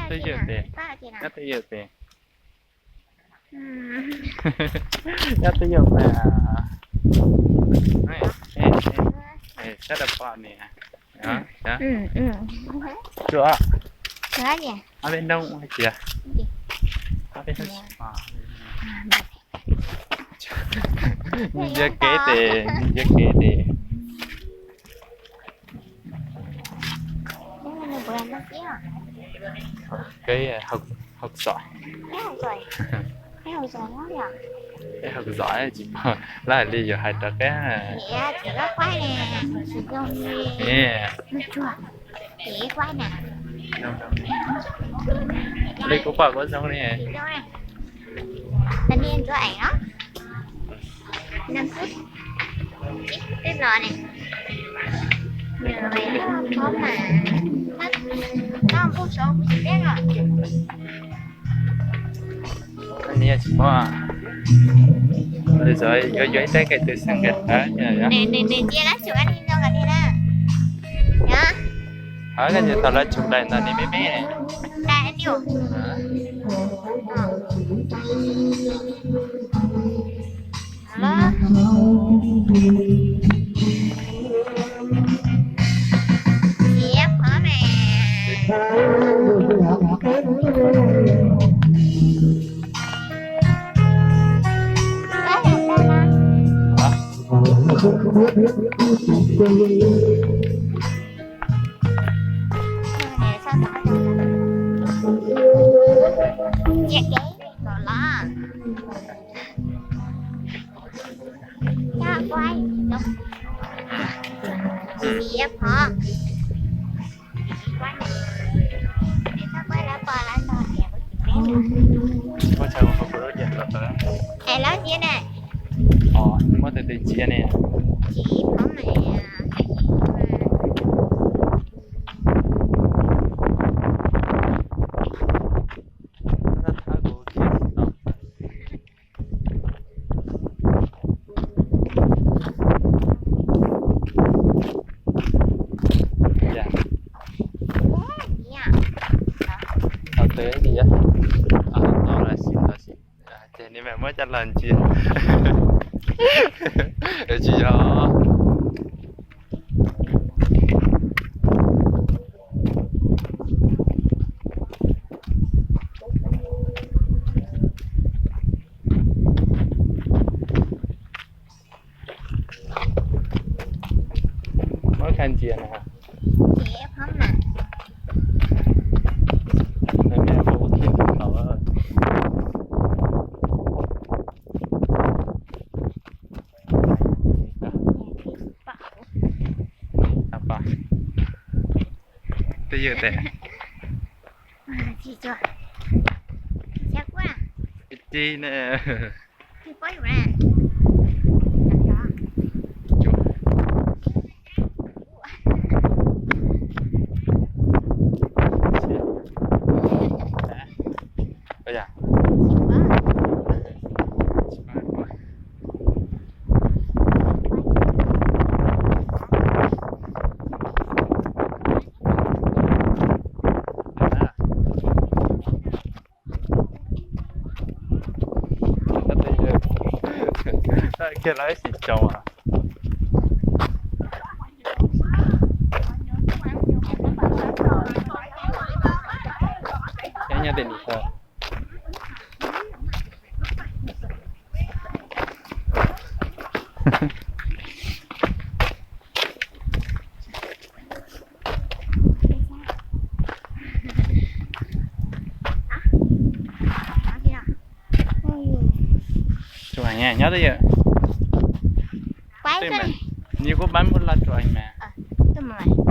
Twj ywm tes, nyob twj ywm tes. Nyob twj ywm mas. Sab dab pom ni. Tsuas ob peb hnub hais tias, ob peb hnub tsis pom. Ntsia kev tes, ntsia kev tes. Kev hauv zos, hauv zos tsis pom, lawv hais li yus hais rau kev. Li kuv pom kuv zoo li. Tam niag ntxuav eem os. Năm phút. Tiếp, tiếp rồi nè. Rồi, có mà. Có, có một số cũng biết rồi. Nws tsis pom. Lwm zaus yuav yuav ib teg nqe tus xeem nqe tawv. Nws, nws, nws cia lab tsum ib teg nqe tiag na. Hov koj nyiam thaum lawv tsum daim ntawd nws me me. Daim diu. Txiav phom mas. Nyiam kev kom los. Txiav phom. Es lab ntsia ne. Txiv phom mas. Tau twg li, tau los sis, tau sis. Ces nws mam muab coj los ntsia. Tsis yog. Muab kha ntsia na. Twj ywm tes. Ci ne. Kiag lawv ib sim tsaus. Nyob tej nus tau. Chụp ảnh nha, nhớ tới giờ. Quay cái này. Như có bấm một lượt chụp ảnh mà. Ờ, tôi mời.